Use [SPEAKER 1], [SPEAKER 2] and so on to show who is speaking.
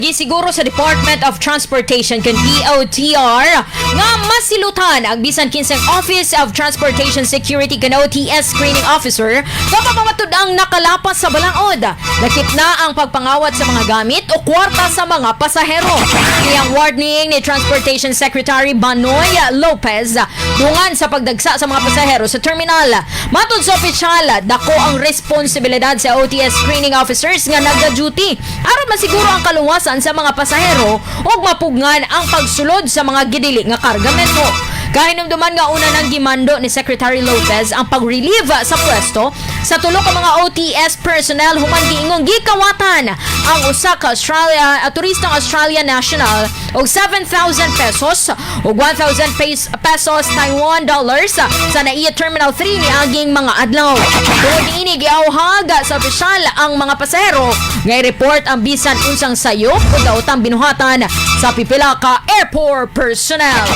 [SPEAKER 1] Gisiguro sa Department of Transportation kon DOTR nga masilutan ang bisan kinsang Office of Transportation Security kon OTS screening officer nga pamamatud-ang nakalapas sa balaod. Lakip na ang pagpangawat sa mga gamit o kwarta sa mga pasahero. Iyang warning ni Transportation Secretary Banoy Lopez dungan sa pagdagsa sa mga pasahero sa terminal. Matod sa opisyal, dako ang responsibilidad sa OTS screening officers nga naga-duty aron masiguro ang kaluwasan sa mga pasahero ug mapugngan ang pagsulod sa mga gidili nga kargamento. Kahinumduman nga una nang gimando ni Secretary Lopez ang pag-relieve sa pwesto sa tulo ka mga OTS personnel human giingong gikawatan ang usa ka Australia turistang Australia national og 7,000 pesos ug 1,000 pesos Taiwan dollars sa NAIA Terminal 3 niaging mga adlaw. Tungod niini, giauhag sa opisyal ang mga pasahero nga i-report ang bisan unsang sayop o daotang binuhatan sa pipila ka airport personnel.